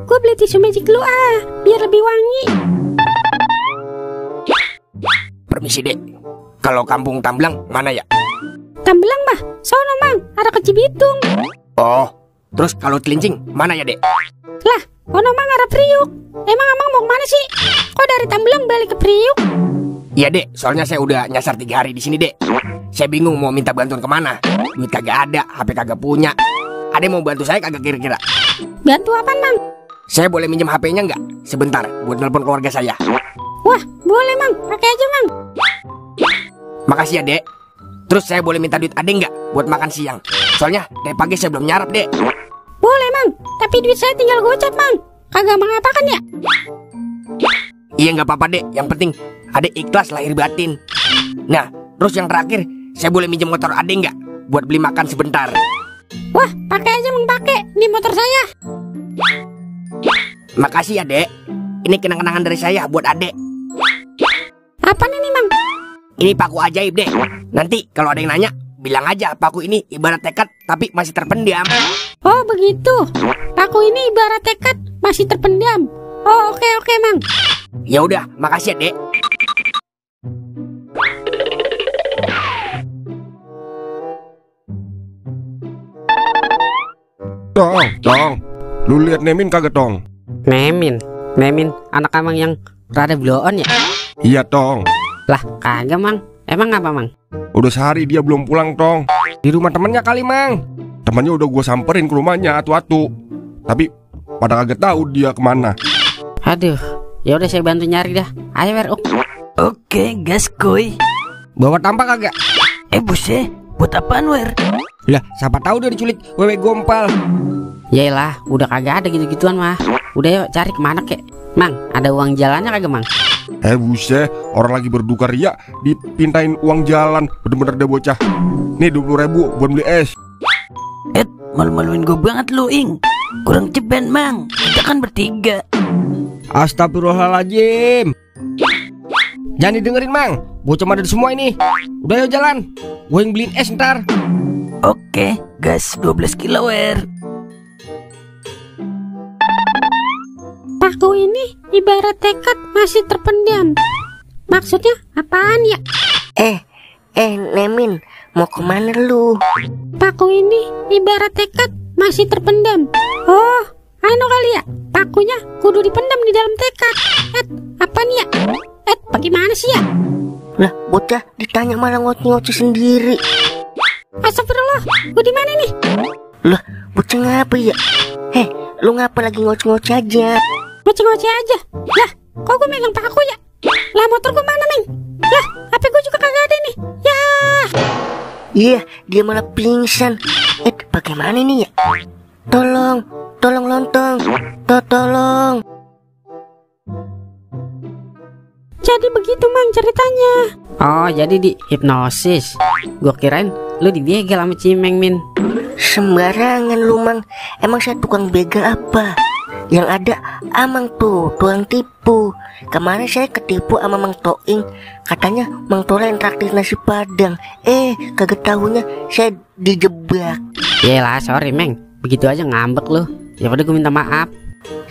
gue beli tisu magic dulu biar lebih wangi. Permisi dek, kalau kampung Tamblang mana ya? Tamblang bah, sono mang, ada ke Cibitung. Oh, terus kalau Cilincing mana ya dek? Lah, ono mang ada Priuk. Emang amang mau kemana sih? Kok dari Tamblang balik ke Priuk? Iya dek, soalnya saya udah nyasar 3 hari di sini dek. Saya bingung mau minta bantuan kemana. Duit kagak ada, HP kagak punya. Ada yang mau bantu saya kagak kira-kira? Bantu apa mang? Saya boleh minjem HP-nya nggak? Sebentar, buat nelpon keluarga saya. Wah, boleh mang, pakai aja mang. Makasih ya dek. Terus saya boleh minta duit adek nggak buat makan siang? Soalnya dari pagi saya belum nyarap dek. Boleh mang, tapi duit saya tinggal gocap mang. Kagak mengapakan ya? Iya nggak apa-apa dek, yang penting adek ikhlas lahir batin. Nah, terus yang terakhir, saya boleh minjem motor adek nggak buat beli makan sebentar? Wah, pakai aja mang, pakai. Ini motor saya. Makasih ya dek. Ini kenang-kenangan dari saya buat adek. Apa ini mang? Ini paku ajaib dek. Nanti kalau ada yang nanya, bilang aja paku ini ibarat tekad tapi masih terpendam. Oh begitu. Paku ini ibarat tekad masih terpendam. Oh oke mang. Ya udah, makasih ya dek. Tong, lu lihat Nemin kagak Tong? Nemin anak amang yang rada bloon ya? Iya Tong. Lah kagak mang, emang apa mang? Udah sehari dia belum pulang Tong. Di rumah temennya kali mang. Temannya udah gue samperin ke rumahnya atu-atu, tapi pada kagak tahu dia kemana. Aduh, ya udah saya bantu nyari dah. Ayo Wer. Oke, gas kuy. Bawa tampak kagak? Buset, buat apaan Wer? Lah, siapa tahu dia diculik wewe gompal. Yaelah, udah kagak ada gitu-gituan mah. Udah yuk cari kemana kek. Mang, ada uang jalannya kagak mang? Buset, orang lagi berduka ria dipintain uang jalan. Bener-bener deh bocah. Nih 20.000 buat beli es. Malu-maluin gue banget lu Ing. Kurang ceban mang, kita kan bertiga. Astagfirullahaladzim. Jangan didengerin mang, bocah ada semua ini. Udah yuk jalan, gue yang beliin es ntar. Oke, gas 12 kilo Wer. Paku ini ibarat tekad masih terpendam. Maksudnya apaan ya? Nemin, mau kemana lu? Paku ini ibarat tekad masih terpendam. Oh, anu kali ya, pakunya kudu dipendam di dalam tekad. Apaan ya? Bagaimana sih ya? Lah, bocah ditanya malah ngoceh-ngoceh sendiri. Astagfirullah, gue di mana nih? Lah, bocah ngapa ya? Lu ngapa lagi ngoceh-ngoceh aja? Ngoceh-ngoceh aja. Lah, kok gue megang paku ya? Lah, motor gue mana, Meng? Lah, HP gue juga kagak ada nih. Ya. Iya, dia malah pingsan. Bagaimana nih ya? Tolong lontong. Tolong. Jadi begitu, Mang, ceritanya. Oh, jadi di hipnosis. Gua kirain lu dibegal sama Cimeng, Min. Sembarangan lu, Mang. Emang saya tukang begal apa? Yang ada Amang tuh tukang tipu. Kemarin saya ketipu sama Mang Toing. Katanya Mang Tola yang traktir nasi padang. Kagak tahunya saya dijebak. Yelah, sorry Meng. Begitu aja ngambek lu. Ya udah gue minta maaf.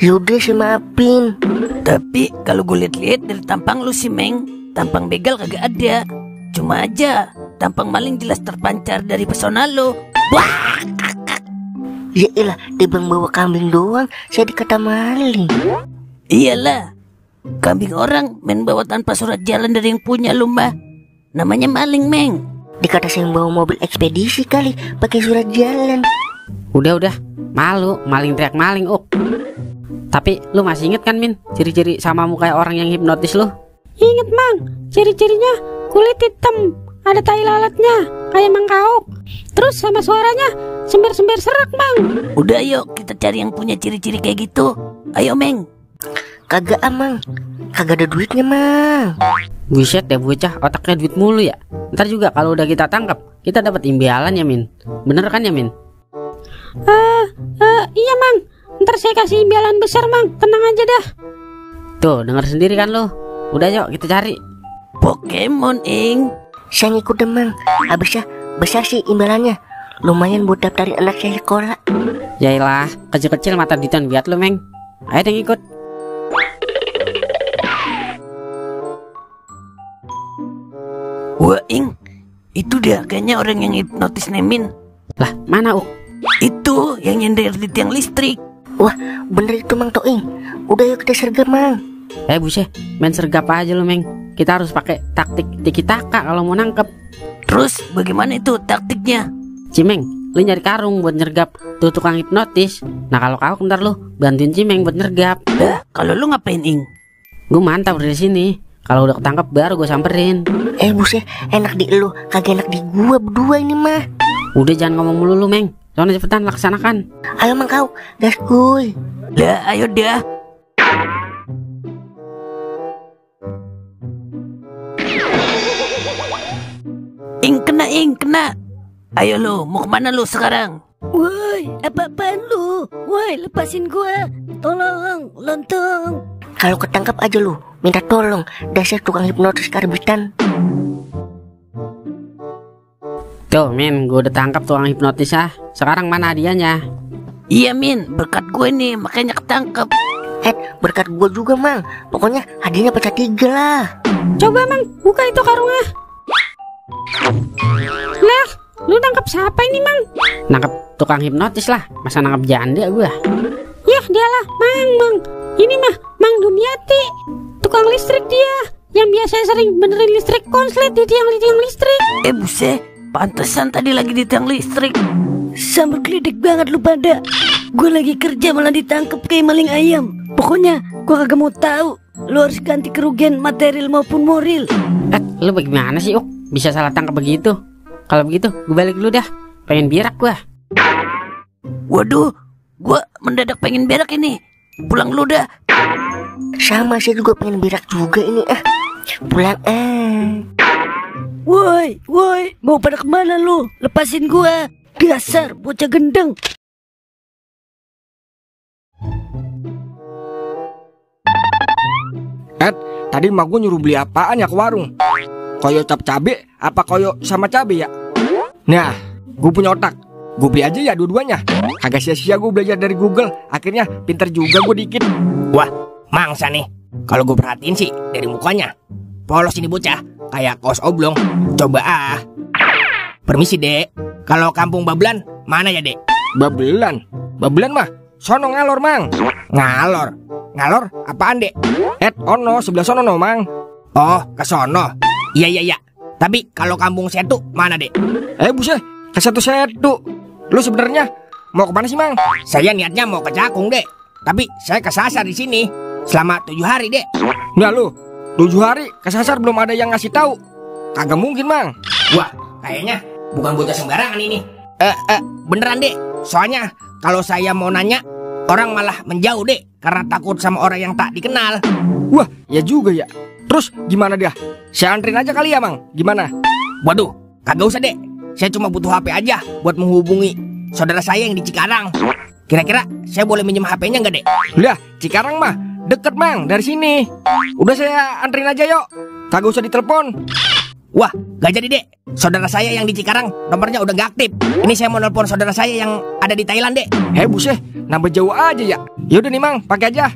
Yaudah, saya maafin. Tapi kalau gue lihat-lihat dari tampang lu sih Meng, tampang begal kagak ada. Cuma aja tampang maling jelas terpancar dari pesona lu. Wah! Ya elah, timbang bawa kambing doang saya dikata maling. Iyalah, kambing orang main bawa tanpa surat jalan dari yang punya lu mah. Namanya maling Meng. Dikata saya bawa mobil ekspedisi kali pakai surat jalan. Udah, malu, maling teriak maling, Tapi lu masih inget kan Min, ciri-ciri sama muka orang yang hipnotis lu? Ingat Mang, ciri-cirinya kulit hitam, ada tai lalatnya kayak mangkauk. Terus sama suaranya sember-sember serak Mang. Udah yuk kita cari yang punya ciri-ciri kayak gitu. Ayo Meng. Kagak Amang, kagak ada duitnya Mang. Buset deh bocah, otaknya duit mulu ya. Ntar juga kalau udah kita tangkap, kita dapat imbalan ya Min. Bener kan ya Min? Iya Mang, ntar saya kasih imbalan besar Mang, tenang aja dah. Tuh denger sendiri kan lo. Udah yuk kita cari Pokemon Ing. Saya ngikut deh Mang. Habisnya besar sih imbalannya. Lumayan buat daftarin anak saya sekolah. Yailah, kecil-kecil mata duitan biat lo Meng. Ayo yang ikut. Wah, Ing, itu dia kayaknya orang yang hipnotis Nemin. Lah, mana Uk? Itu yang nyender di tiang listrik. Wah, bener itu Mang Toing. Udah yuk kita sergap, Mang. Buset, main sergap aja lu, Meng. Kita harus pakai taktik tiki taka kalau mau nangkep. Terus bagaimana itu taktiknya? Cimeng, lu nyari karung buat nyergap tuh tukang hipnotis. Nah kalau kau ntar lu bantuin Cimeng buat nyergap. Dah, kalau lu ngapain, Ing? Gue mantap dari sini. Kalau udah ketangkep baru gue samperin. Buset, enak di lu, kagak enak di gua berdua ini mah. Udah jangan ngomong mulu lu, Meng. Soalnya cepetan laksanakan. Ayo Mang kau, gas kuy. Lah, ayo dah. Ing, kena. Ayo lu, mau kemana lu sekarang? Woi, apa-apaan lu? Woi, lepasin gua. Tolong, lontong. Kalau ketangkap aja lu, minta tolong. Dasar tukang hipnotis karbitan. Tuh, Min, gue udah tangkap tukang hipnotis ah. Sekarang mana hadiahnya? Iya, Min, berkat gue nih, makanya ketangkep. Berkat gua juga Mang. Pokoknya hadiahnya pecah 3 lah. Coba Mang, buka itu karungnya. Lah, lu nangkep siapa ini Mang? Nangkep tukang hipnotis lah. Masa nangkep janda gue? Yah, dialah Mang. Ini mah Mang Dumiati, tukang listrik dia, yang biasa sering benerin listrik konslet di tiang listrik. Buset, pantesan tadi lagi di tiang listrik. Sambil klidik banget lu pada. Gue lagi kerja malah ditangkep kayak maling ayam. Pokoknya gue kagak mau tahu. Lu harus ganti kerugian material maupun moral. Lu bagaimana sih Uk? Bisa salah tangkap begitu? Kalau begitu gue balik dulu dah. Pengen birak gue. Waduh, gue mendadak pengen berak ini. Pulang lu dah. Sama saya juga pengen berak juga ini. Pulang Woi, mau pada kemana lu? Lepasin gua. Dasar bocah gendeng. Tadi emak gue nyuruh beli apaan ya ke warung? Koyo cap cabe apa koyo sama cabe ya? Nah, gue punya otak. Gue beli aja ya dua-duanya. Kagak sia-sia gue belajar dari Google. Akhirnya pinter juga gue dikit. Wah, mangsa nih. Kalau gue perhatiin sih dari mukanya polos ini bocah, kayak kaos oblong. Coba Permisi dek, kalau kampung Babelan mana ya dek? Babelan mah sono ngalor Mang. Ngalor apaan dek? Ono sebelah sono no Mang. Oh ke sono. Iya. Tapi kalau kampung Setu mana dek? Buset, ke Setu. Lu sebenarnya mau kemana sih Mang? Saya niatnya mau ke Cakung dek, tapi saya kesasar di sini selama 7 hari dek. Nah lu 7 hari kesasar belum ada yang ngasih tahu? Kagak mungkin Mang. Wah kayaknya bukan bocah sembarangan ini. Beneran dek. Soalnya kalau saya mau nanya orang malah menjauh dek, karena takut sama orang yang tak dikenal. Wah ya juga ya. Terus gimana dia? Saya antrin aja kali ya Mang. Gimana? Waduh kagak usah dek. Saya cuma butuh HP aja buat menghubungi saudara saya yang di Cikarang. Kira-kira saya boleh minjem HP-nya nggak dek? Lah Cikarang mah deket Mang dari sini. Udah saya antrin aja yuk. Kagak usah ditelepon. Wah gak jadi dek. Saudara saya yang di Cikarang nomornya udah gak aktif. Ini saya mau nelpon saudara saya yang ada di Thailand dek. Buset, nambah jauh aja ya. Yaudah nih Mang, pakai aja.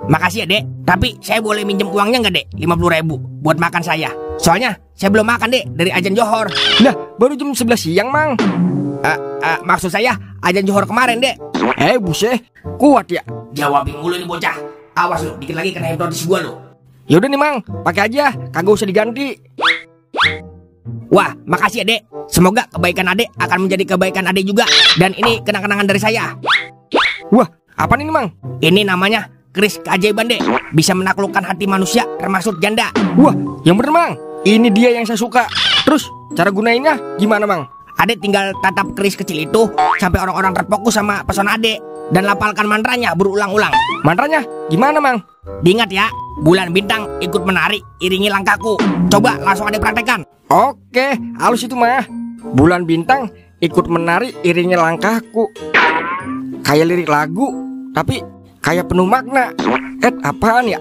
Makasih ya dek. Tapi saya boleh minjem uangnya nggak dek? 50.000 buat makan saya. Soalnya saya belum makan dek dari azan Johor. Lah baru jam 11 siang Mang. Maksud saya azan Johor kemarin dek. Buset, kuat ya. Jawabin mulu nih bocah. Awas lu, dikit lagi kena hipnotis gua lu. Yaudah nih Mang, pakai aja, kagak usah diganti. Wah, makasih ya dek. Semoga kebaikan adek akan menjadi kebaikan adek juga. Dan ini kenang-kenangan dari saya. Wah, apa ini Mang? Ini namanya keris keajaiban dek. Bisa menaklukkan hati manusia termasuk janda. Wah, yang bener Mang. Ini dia yang saya suka. Terus cara gunainnya gimana Mang? Adek tinggal tatap keris kecil itu sampai orang-orang terfokus sama pesona adek, dan lapalkan mantranya berulang-ulang. Mantranya gimana Mang? Diingat ya, bulan bintang ikut menari, iringi langkahku. Coba langsung adek praktekkan. Oke, halus itu mah. Bulan bintang ikut menari, iringi langkahku. Kayak lirik lagu, tapi kayak penuh makna. Apaan ya?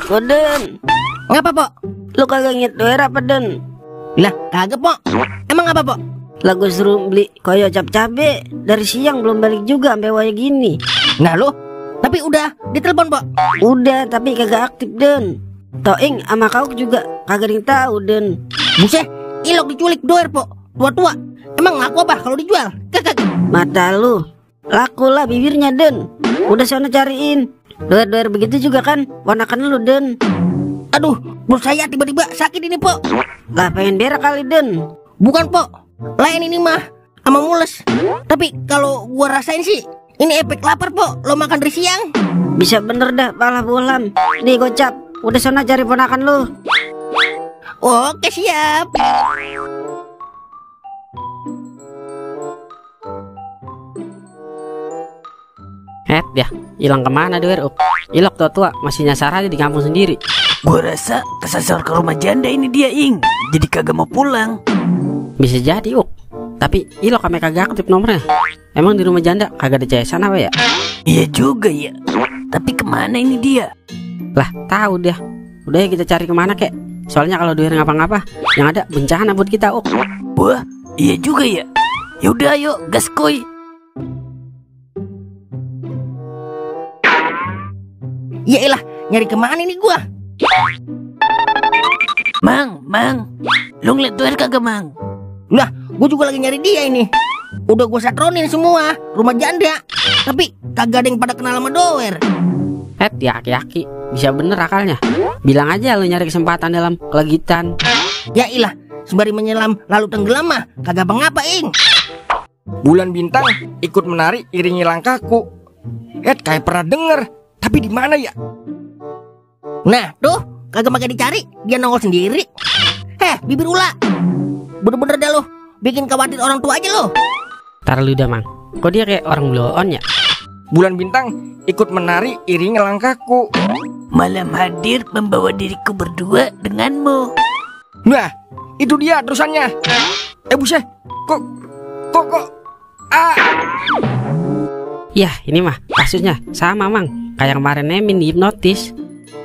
Koden. Ngapa Pok? Lu kagak inget doer apa Den? Lah kagak Pok. Emang apa Pok? Lah gue suruh beli koyo cap-cabe. Dari siang belum balik juga sampai waya gini. Nah lu, tapi udah ditelepon Pok? Udah tapi kagak aktif Den. Toing sama kau juga kagak ada yang tahu Den. Buset, Ilok diculik doer Pok. Tua-tua. Emang ngaku apa kalau dijual? Kagak. Mata lu, laku lah bibirnya Den. Udah sana cariin. Doer-doer begitu juga kan ponakan lu Den. Aduh, perut saya tiba-tiba sakit ini Pok. Lah pengen berak kali Den. Bukan Pok, lain ini mah sama mules. Tapi kalau gua rasain sih ini efek lapar Pok. Lo makan dari siang. Bisa bener dah pala bolam. Nih gocap, udah sana cari ponakan lu. Oke siap. Ya, hilang kemana doer? Ilok tua-tua masih nyasar aja di kampung sendiri. Gua rasa kesasar ke rumah janda ini dia Ing. Jadi kagak mau pulang. Bisa jadi tapi Ilok kami kagak aktif nomornya. Emang di rumah janda kagak ada CS apa ya? Iya juga ya. Tapi kemana ini dia? Lah tahu dia. Udah ya kita cari kemana kek. Soalnya kalau doer ngapa-ngapa yang ada bencana buat kita Wah iya juga ya. Yaudah ayo gaskoy. Yaelah, nyari kemana nih gua? Mang, lu ngeliat doer kagak Mang? Lah, gua juga lagi nyari dia ini. Udah gua satronin semua rumah janda, tapi kagak ada yang pada kenal sama doer. Ya aki-aki, bisa bener akalnya. Bilang aja lu nyari kesempatan dalam kelegitan. Yaelah, sembari menyelam lalu tenggelam mah kagak apa-apa Ing. Bulan bintang ikut menari iringi langkahku. Kayak pernah denger. Tapi di mana ya? Nah, tuh, kagak pakai dicari, dia nongol sendiri. Bibir ula. Bener-bener dah lo, bikin khawatir orang tua aja lo. Tar lu dah Mang. Kok dia kayak orang blow on ya? Bulan bintang ikut menari iringi langkahku. Malam hadir membawa diriku berdua denganmu. Nah, itu dia terusannya. Buset, kok Yah, ini mah kasusnya sama Mang. Kayak kemarin Nemin dihipnotis.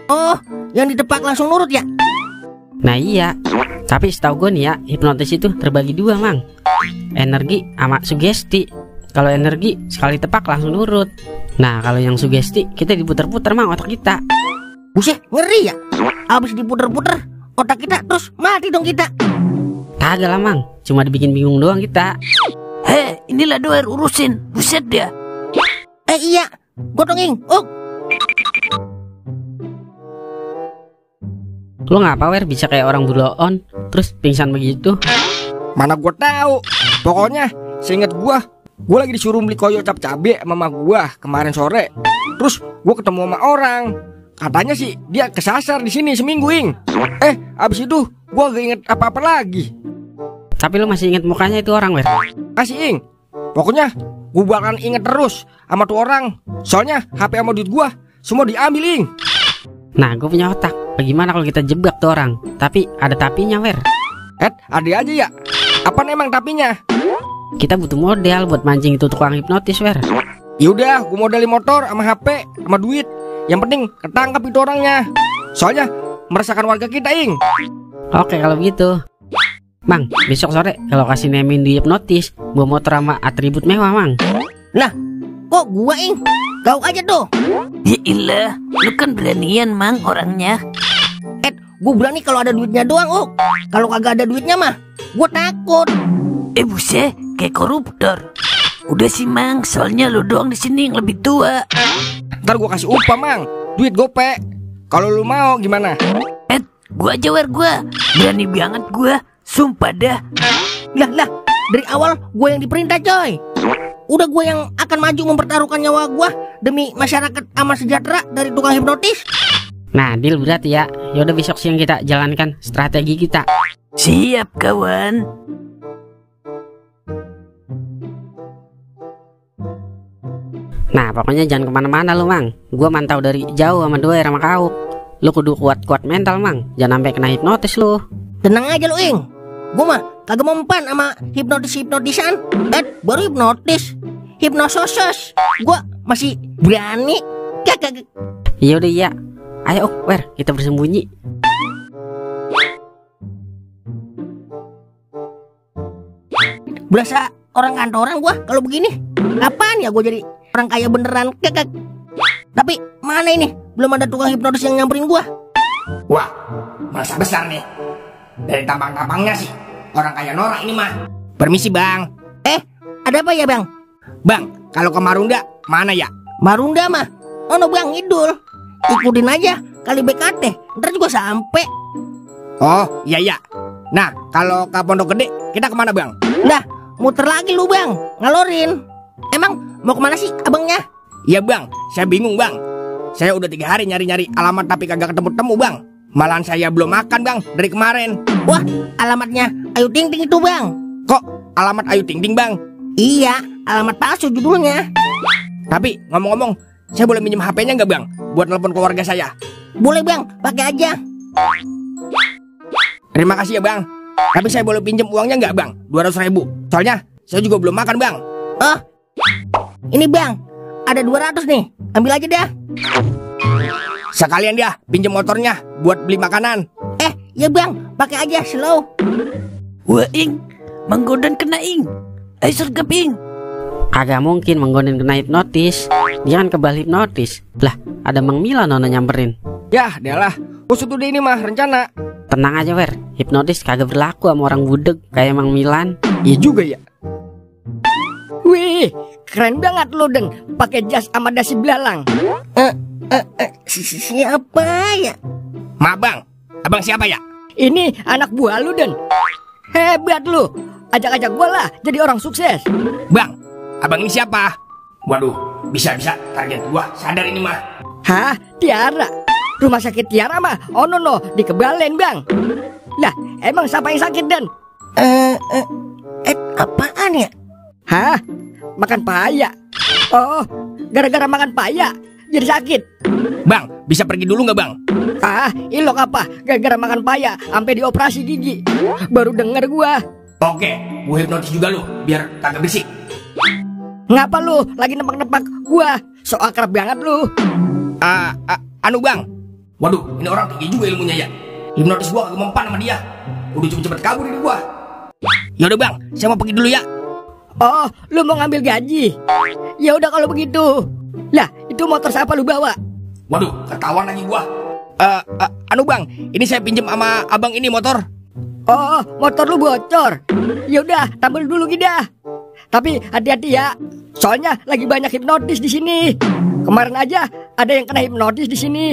Oh, yang ditepak langsung nurut ya? Nah iya, tapi setahu gue nih ya, hipnotis itu terbagi dua Mang. Energi sama sugesti. Kalau energi sekali tepak langsung nurut. Nah kalau yang sugesti kita diputer-puter Mang otak kita. Buset, ngeri ya? Abis diputer-puter otak kita terus mati dong kita. Kagak lah Mang, cuma dibikin bingung doang kita. Inilah doer urusin. Buset dia. Iya, gotongin. Lu ngapa bisa kayak orang blow on terus pingsan begitu? Mana gua tahu. Pokoknya seingat gua lagi disuruh beli koyo cap cabe sama mama gua kemarin sore. Terus gua ketemu sama orang. Katanya sih dia kesasar di sini seminggu Ing. Abis itu gua gak inget apa-apa lagi. Tapi lu masih inget mukanya itu orang Kasih Ing. Pokoknya gua bakalan inget terus sama tuh orang. Soalnya HP sama duit gua semua diambil Ing. Nah gue punya otak. Bagaimana kalau kita jebak tuh orang? Tapi ada tapinya ada aja ya. Apa emang tapinya? Kita butuh modal buat mancing itu tukang hipnotis Yaudah, gua modalin motor sama HP sama duit. Yang penting ketangkap itu orangnya. Soalnya meresahkan warga kita Ing. Oke kalau begitu Mang, besok sore kalau kasih Nemin di hipnotis, bawa motor sama atribut mewah Mang. Lah, kok gua Ing? Kau aja tuh. Ya ilah, lu kan beranian Mang orangnya. Gua berani kalau ada duitnya doang Kalau kagak ada duitnya mah gua takut. Buset, kayak koruptor. Udah sih Mang, soalnya lu doang di sini yang lebih tua. Ntar gua kasih upah Mang, duit gope. Kalau lu mau gimana? Gua aja gua. Berani banget gua. Sumpah dah. Lah, dari awal gue yang diperintah coy. Udah gue yang akan maju mempertaruhkan nyawa gue demi masyarakat aman sejahtera dari tukang hipnotis. Nah deal berarti ya. Yaudah besok siang kita jalankan strategi kita. Siap kawan. Nah pokoknya jangan kemana-mana lu Mang. Gue mantau dari jauh sama doer sama kau. Lu kudu kuat-kuat mental Mang. Jangan sampai kena hipnotis lu. Tenang aja lu Ing. Gue mah kagak mempan sama hipnotisan. Baru hipnotis. Hipnososos. Gue masih berani. Kagak. Iya udah iya. Ayo kita bersembunyi. Berasa orang kantoran gua kalau begini. Kapan ya gua jadi orang kaya beneran? Kekek. Tapi mana ini? Belum ada tukang hipnotis yang nyamperin gua. Wah, masa besar nih. Dari tampang-tampangnya sih orang kaya norak ini mah. Permisi bang. Ada apa ya bang? Bang, kalau ke Marunda mana ya? Marunda mah. Oh no bang, Idul. Ikutin aja kali BKT, ntar juga sampai. Oh iya iya. Nah kalau ke Pondok Gede kita kemana bang? Dah, muter lagi lu bang, ngalorin. Emang mau kemana sih abangnya? Iya bang, saya bingung bang. Saya udah 3 hari nyari-nyari alamat tapi kagak ketemu-temu bang. Malahan saya belum makan bang dari kemarin. Wah, alamatnya Ayu Ting Ting itu bang. Kok alamat Ayu Ting Ting bang? Iya, alamat palsu judulnya. Tapi ngomong-ngomong, saya boleh minjem HP-nya nggak bang? Buat telepon keluarga saya. Boleh bang, pakai aja. Terima kasih ya bang. Tapi saya boleh pinjem uangnya nggak bang? 200.000. Soalnya saya juga belum makan bang. Oh, ini bang, ada 200 nih. Ambil aja dah. Sekalian dia pinjem motornya buat beli makanan. Ya bang, pakai aja slow. Wah ing, Mang Godan kena ing. Ayo sergap ing. Kagak mungkin Mang Godan kena hipnotis. Dia kan kebal hipnotis. Lah, ada Mang Milan nona nyamperin. Yah, dialah. Usut udah ini mah rencana. Tenang aja Wer, hipnotis kagak berlaku sama orang budeg kayak Mang Milan. Iya juga ya. Wih, keren banget lu Den, pakai jas sama dasi belalang. Siapa ya? Ma bang, abang siapa ya? Ini anak buah lu Den. Hebat lu, ajak-ajak gua lah jadi orang sukses. Bang, abang ini siapa? Waduh, bisa-bisa target gua sadar ini mah. Hah, Tiara? Rumah sakit Tiara mah, oh no, di Kebalen bang. Lah, emang siapa yang sakit Den? Apaan ya? Hah? Makan paya? Oh, gara-gara makan paya jadi sakit. Bang, bisa pergi dulu nggak bang? Ah, ilok apa? Gara-gara makan paya sampai dioperasi gigi. Baru denger gua. Oke, gua hipnotis juga lu, biar kagak berisik. Ngapa lu lagi nebak-nebak gua? So akrab banget lu. Anu bang. Waduh, ini orang tinggi juga ilmunya ya. Hipnotis gua kagak mempan sama dia. Udah cepet-cepet kabur ini gua. Yaudah bang, saya mau pergi dulu ya. Oh, lu mau ngambil gaji? Ya udah kalau begitu. Lah, itu motor siapa lu bawa? Waduh, ketahuan lagi gua. Anu bang, ini saya pinjem sama abang ini motor. Oh, motor lu bocor. Ya udah, tampil dulu kita. Tapi hati-hati ya. Soalnya lagi banyak hipnotis di sini. Kemarin aja ada yang kena hipnotis di sini.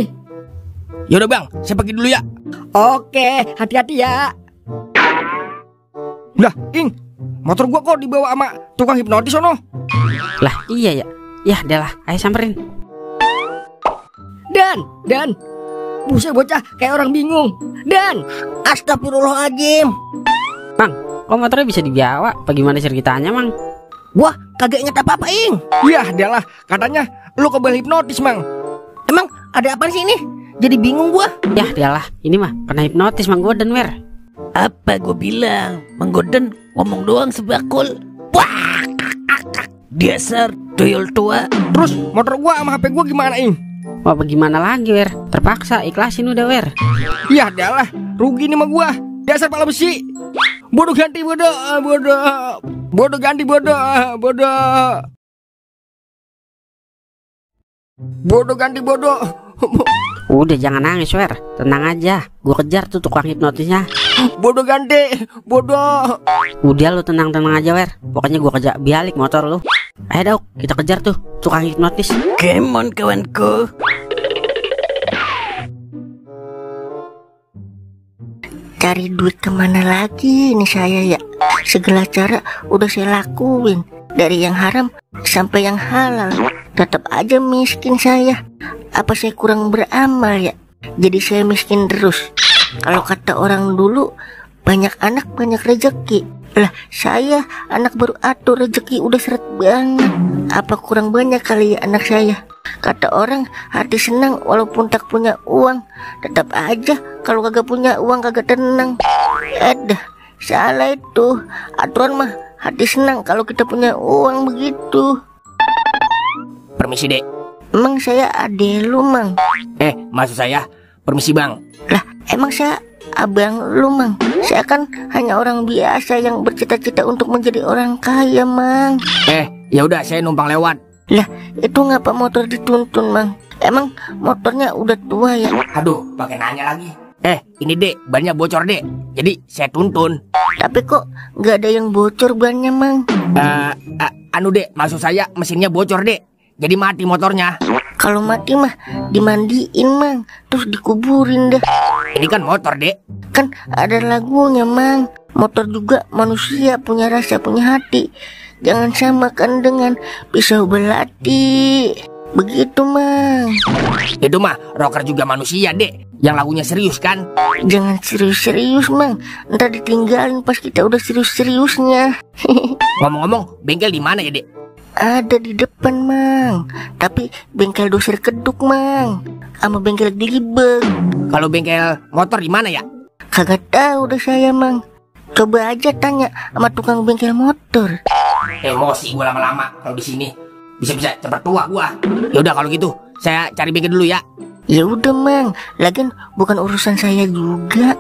Yaudah bang, saya pergi dulu ya. Oke, hati-hati ya. Lah, Ing, motor gua kok dibawa sama tukang hipnotis sono? Lah iya ya. Yah dah lah, ayo samperin. Dan buset bocah kayak orang bingung. Dan Astagfirullahaladzim. Mang, kok motornya bisa dibawa? Bagaimana ceritanya Mang? Wah, kagak inget apa-apa ing. Iya, dialah, katanya lu kebal hipnotis mang. Emang ada apa sih ini? Jadi bingung gua. Yah dia lah, ini mah kena hipnotis Mang Godan Wer. Apa gue bilang? Mang Godan ngomong doang sebakul. Wah, dasar tuyul tua. Terus motor gua sama HP gua gimana Ing? Wah bagaimana lagi Wer? Terpaksa ikhlasin udah Wer. Iya dialah, rugi nih sama gua. Dasar pala besi. Bodoh ganti bodoh, bodoh. Bodoh ganti bodoh, bodoh. Bodoh ganti bodoh. Udah jangan nangis Wer, tenang aja. Gue kejar tuh tukang hipnotisnya. Bodoh ganti, bodoh. Udah lu tenang-tenang aja Wer. Pokoknya gue kejar bialik motor lu. Ayo Dok, kita kejar tuh tukang hipnotis. Come on kawanku. Cari duit kemana lagi nih saya ya? Segala cara udah saya lakuin, dari yang haram sampai yang halal. Tetap aja miskin saya. Apa saya kurang beramal ya? Jadi saya miskin terus. Kalau kata orang dulu, banyak anak banyak rezeki. Lah saya anak baru atur, rezeki udah seret banget. Apa kurang banyak kali ya anak saya? Kata orang hati senang walaupun tak punya uang. Tetap aja kalau kagak punya uang kagak tenang. Salah itu. Aturan mah hati senang kalau kita punya uang begitu. Permisi dek. Emang saya ade lu Mang? Maksud saya permisi bang. Lah emang saya abang lu Mang? Saya kan hanya orang biasa yang bercita-cita untuk menjadi orang kaya, Mang. Ya udah, saya numpang lewat. Lah, itu ngapa motor dituntun, Mang? Emang motornya udah tua ya? Aduh, pakai nanya lagi. Ini Dek, bannya bocor Dek. Jadi saya tuntun. Tapi kok nggak ada yang bocor bannya, Mang? Anu Dek, maksud saya mesinnya bocor Dek. Jadi mati motornya. Kalau mati mah dimandiin, Mang, terus dikuburin dah. Ini kan motor Dek. Kan ada lagunya, Mang. Motor juga manusia, punya rasa, punya hati. Jangan samakan dengan pisau belati. Begitu, Mang. Itu mah rocker juga manusia Dek. Yang lagunya serius kan? Jangan serius-serius, Mang. Ntar ditinggalin pas kita udah serius-seriusnya. Ngomong-ngomong, bengkel di mana ya Dek? Ada di depan, Mang. Tapi bengkel doser keduk, Mang. Sama bengkel digibeng. Kalau bengkel motor di mana ya? Kagak tahu deh saya, Mang. Coba aja tanya sama tukang bengkel motor. Emosi gua lama-lama kalau di sini. Bisa-bisa cepet tua gua. Ya udah kalau gitu, saya cari bengkel dulu ya. Ya udah, Mang. Lagian bukan urusan saya juga.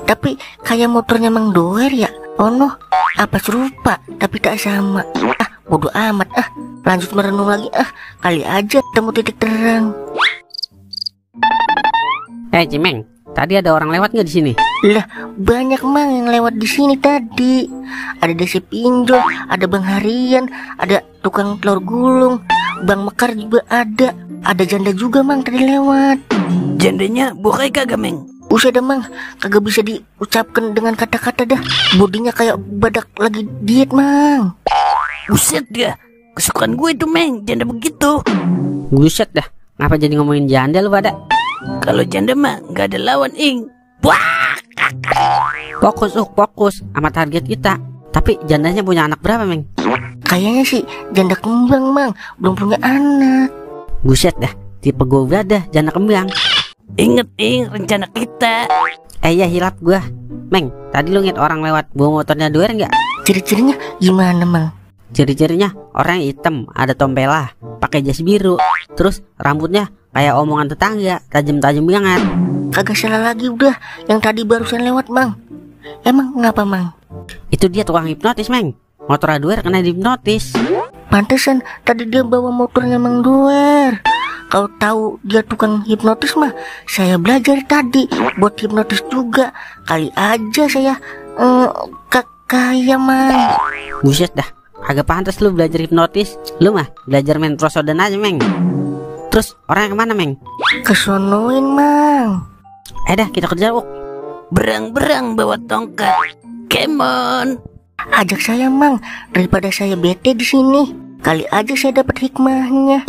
Tapi kayak motornya Mang Doer ya. Oh no, apa serupa tapi tak sama. Bodoh amat. Lanjut merenung lagi. Kali aja temu titik terang. Cimeng, tadi ada orang lewat nggak di sini? Lah, banyak, Mang, yang lewat di sini tadi. Ada desi pinjol, ada Bang Harian, ada tukang telur gulung, Bang Mekar juga ada. Ada janda juga, Mang, tadi lewat. Jandanya bukai kagak, Meng? Usah dah, Mang, kagak bisa diucapkan dengan kata-kata dah. Bodinya kayak badak lagi diet, Mang. Buset dah, kesukaan gue itu, Meng, janda begitu. Buset dah, ngapa jadi ngomongin janda lu pada? Kalau janda mah nggak ada lawan, Ing. Wah! Fokus sama target kita. Tapi jandanya punya anak berapa, Meng? Kayaknya sih janda kembang, Mang, belum punya anak. Buset dah, tipe gue dah janda kembang. Inget, Ing, rencana kita. Ya hilap gua. Meng, tadi lu ngeliat orang lewat bawa motornya Doer nggak? Ciri-cirinya gimana, Mang? Ciri-cirinya orang hitam, ada tompelah, pakai jas biru, terus rambutnya kayak omongan tetangga, tajam-tajam banget. Kagak salah lagi udah, yang tadi barusan lewat, Mang. Emang ngapa, Mang? Itu dia tukang hipnotis, Meng. Motor Doer kena dihipnotis. Pantesan tadi dia bawa motornya Mang Doer. Kalau tahu dia tukang hipnotis mah, saya belajar tadi buat hipnotis juga. Kali aja saya kaya, Mang. Buset dah, agak pantas lu belajar hipnotis. Lu mah belajar main prosodan aja, Meng. Terus orang yang kemana, Meng? Kesonoin, Mang. Dah kita kejar, Wok. Berang-berang bawa tongkat. Come on. Ajak saya, Mang, daripada saya bete di sini. Kali aja saya dapat hikmahnya.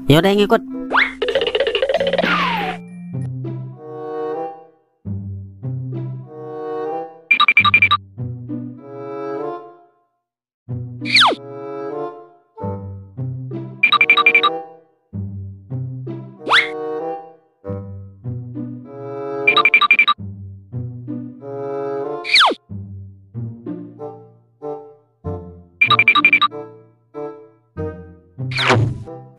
Yaudah, yang ikut.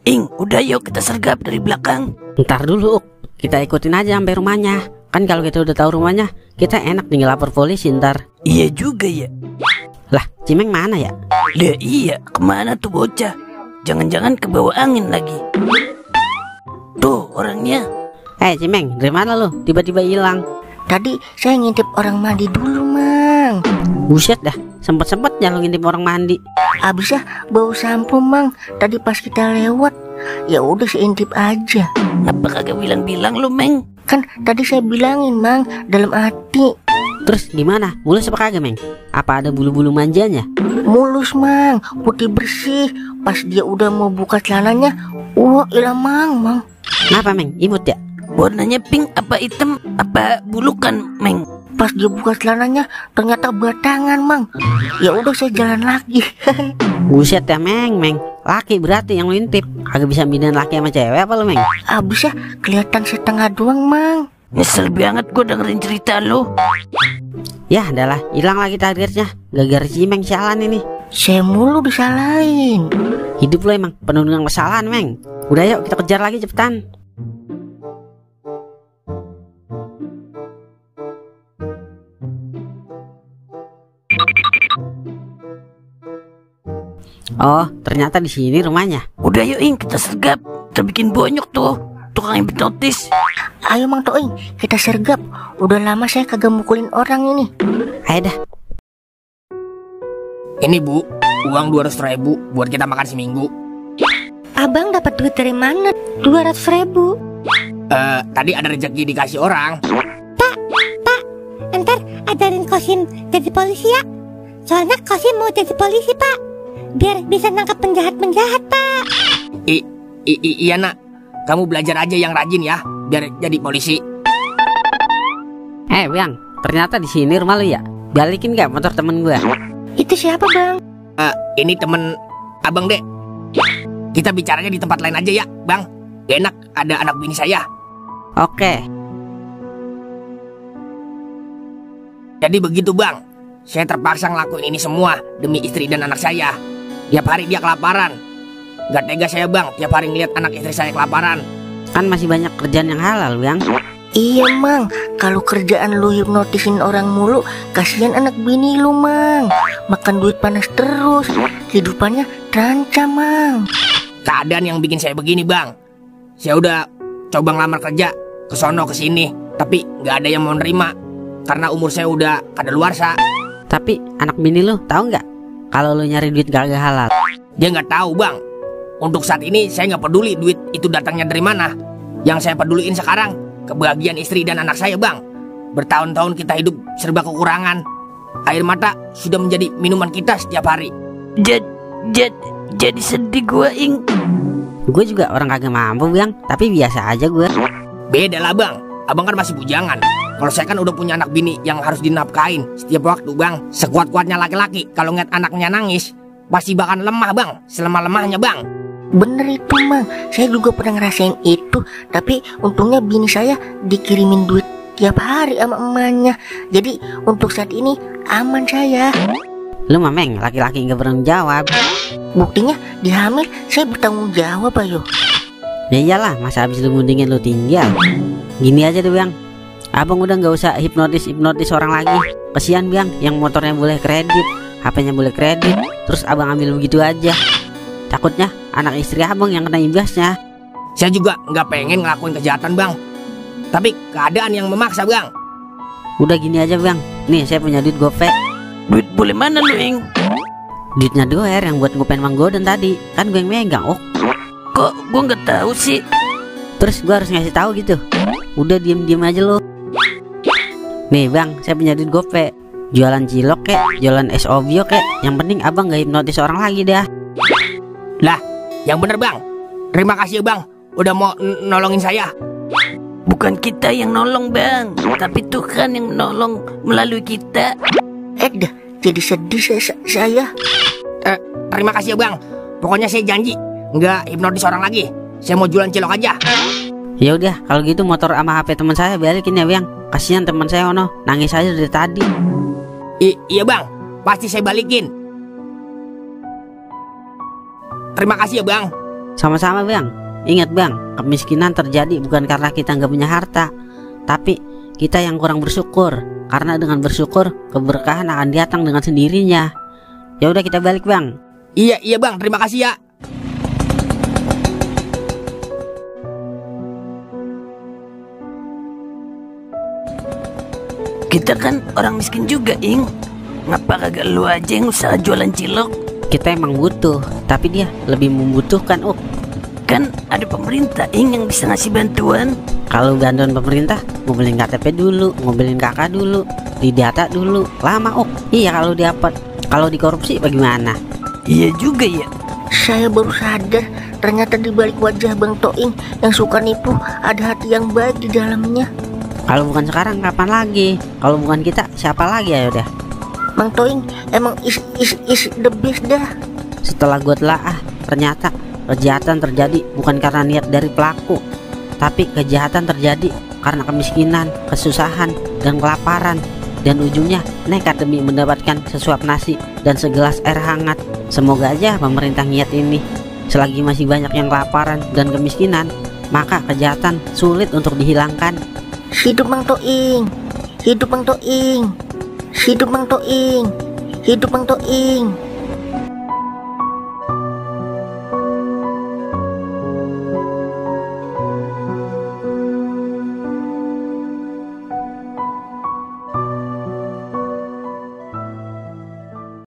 Ing, udah yuk kita sergap dari belakang. Ntar dulu, Uk. Kita ikutin aja sampai rumahnya. Kan kalau kita udah tahu rumahnya, kita enak tinggal lapor polisi ntar. Iya juga ya. Lah, Cimeng mana ya? Lah iya, kemana tuh bocah? Jangan-jangan ke bawah angin lagi. Tuh orangnya. Cimeng, dari mana lu? Tiba-tiba hilang. Tadi saya ngintip orang mandi dulu, Mang. Buset dah, sempet-sempetnya lu ngintip orang mandi. Abisnya bau sampo, Mang. Tadi pas kita lewat, ya udah saya intip aja. Apa kagak bilang-bilang lu, Meng? Kan tadi saya bilangin, Mang, dalam hati. Terus gimana? Mulus apa kagak, Meng? Apa ada bulu-bulu manjanya? Mulus, Mang, putih bersih. Pas dia udah mau buka celananya, wah, ilang, Mang. Kenapa, Meng? Imut ya? Warnanya pink apa hitam apa bulukan, Meng? Pas dia buka celananya ternyata batangan, Mang. Ya udah saya jalan lagi. Buset ya, Meng. Laki berarti yang lu intip. Kagak bisa bedain laki sama cewek apa lu, Meng? Abisnya kelihatan setengah doang, Mang. Nyesel banget gue dengerin cerita lu. Ya adalah, hilang lagi targetnya. Gara-gara Cimeng sialan ini. Saya mulu disalahin. Hidup lu emang penuh dengan kesalahan, Meng. Udah yuk kita kejar lagi cepetan. Oh, ternyata di sini rumahnya. Udah yuk Ing, kita sergap. Kita bikin bonyok tuh tukang hipnotis. Ayo Mang Toing, kita sergap. Udah lama saya kagak mukulin orang ini. Ayo dah. Ini Bu, uang 200.000 buat kita makan seminggu. Abang dapat duit dari mana? 200.000. Tadi ada rezeki dikasih orang. Ntar ajarin Kosim jadi polisi ya. Soalnya Kosim mau jadi polisi, Pak. Biar bisa nangkap penjahat-penjahat, Pak. Iya nak, kamu belajar aja yang rajin ya, biar jadi polisi. Bang, ternyata di sini rumah lu ya. Balikin gak motor temen gue? Itu siapa Bang? Ini temen abang dek. Kita bicaranya di tempat lain aja ya, Bang. Gak enak ada anak bini saya. Oke. Jadi begitu Bang, saya terpaksa ngelakuin ini semua demi istri dan anak saya. Tiap hari dia kelaparan. Gak tega saya Bang, tiap hari ngeliat anak istri saya kelaparan. Kan masih banyak kerjaan yang halal, Bang. Iya Mang, kalau kerjaan lu hipnotisin orang mulu, kasihan anak bini lu Mang. Makan duit panas terus, kehidupannya terancam Mang. Keadaan yang bikin saya begini Bang. Saya udah coba ngelamar kerja kesono kesini, tapi gak ada yang mau nerima karena umur saya udah kadaluarsa. Tapi anak bini lu tahu nggak kalau lu nyari duit gak halal? Dia nggak tahu Bang. Untuk saat ini saya nggak peduli duit itu datangnya dari mana. Yang saya peduliin sekarang kebahagiaan istri dan anak saya Bang. Bertahun-tahun kita hidup serba kekurangan. Air mata sudah menjadi minuman kita setiap hari. Jadi sedih gue Ing. Gue juga orang kagak mampu Bang, tapi biasa aja gue. Beda lah Bang, abang kan masih bujangan. Kalau saya kan udah punya anak bini yang harus dinafkain setiap waktu Bang. Sekuat-kuatnya laki-laki kalau ngeliat anaknya nangis pasti bakal lemah Bang, selemah-lemahnya Bang. Bener itu Mang, saya juga pernah ngerasain itu. Tapi untungnya bini saya dikirimin duit tiap hari sama emaknya. Jadi untuk saat ini aman saya. Lu mameng, laki-laki gak bertanggung jawab. Buktinya di hamil saya bertanggung jawab ayo. Ya iyalah, masa habis lu ngundingin lu tinggal. Gini aja deh Bang, abang udah gak usah hipnotis orang lagi. Kesian Bang, yang motornya boleh kredit, HP-nya boleh kredit, terus abang ambil begitu aja. Takutnya anak istri abang yang kena imbasnya. Saya juga nggak pengen ngelakuin kejahatan Bang, tapi keadaan yang memaksa Bang. Udah gini aja Bang, nih saya punya duit gope. Duit boleh mana lu Ing? Duitnya doer yang buat ngupain Mang Goden tadi, kan gue yang megang. Oh, kok gue nggak tahu sih? Terus gue harus ngasih tahu gitu? Udah diem aja lo. Nih Bang, saya punya duit gope. Jualan cilok kek, jualan es obio kek, yang penting abang gak hipnotis orang lagi dah. Lah, yang bener Bang. Terima kasih Bang, udah mau nolongin saya. Bukan kita yang nolong Bang, tapi Tuhan yang menolong melalui kita. Dah, jadi sedih saya. Terima kasih Bang. Pokoknya saya janji nggak hipnotis orang lagi. Saya mau jualan cilok aja. Ya udah, kalau gitu motor sama HP teman saya balikin ya Bang. Kasihan teman saya ono, nangis aja dari tadi. Iya Bang, pasti saya balikin. Terima kasih ya Bang. Sama-sama Bang. Ingat Bang, kemiskinan terjadi bukan karena kita nggak punya harta, tapi kita yang kurang bersyukur. Karena dengan bersyukur, keberkahan akan datang dengan sendirinya. Ya udah kita balik Bang. Iya Bang, terima kasih ya. Kita kan orang miskin juga Ing. Ngapa kagak lu aja yang usaha jualan cilok? Kita emang butuh, tapi dia lebih membutuhkan. Kan ada pemerintah Ing yang bisa ngasih bantuan. Kalau bantuan pemerintah, ngumpulin KTP dulu, ngumpulin kakak dulu, didata dulu, lama Iya kalau diapet, kalau dikorupsi bagaimana? Iya juga ya. Saya baru sadar ternyata di balik wajah Bang Toing yang suka nipu ada hati yang baik di dalamnya. Kalau bukan sekarang kapan lagi? Kalau bukan kita siapa lagi ayo deh. Bang Toing emang is the best dah. Setelah gue telaah, ternyata kejahatan terjadi bukan karena niat dari pelaku, tapi kejahatan terjadi karena kemiskinan, kesusahan, dan kelaparan. Dan ujungnya nekat demi mendapatkan sesuap nasi dan segelas air hangat. Semoga aja pemerintah niat ini. Selagi masih banyak yang kelaparan dan kemiskinan, maka kejahatan sulit untuk dihilangkan. Hidup Bang Toing, hidup Bang Toing, hidup Bang Toing, hidup Bang Toing.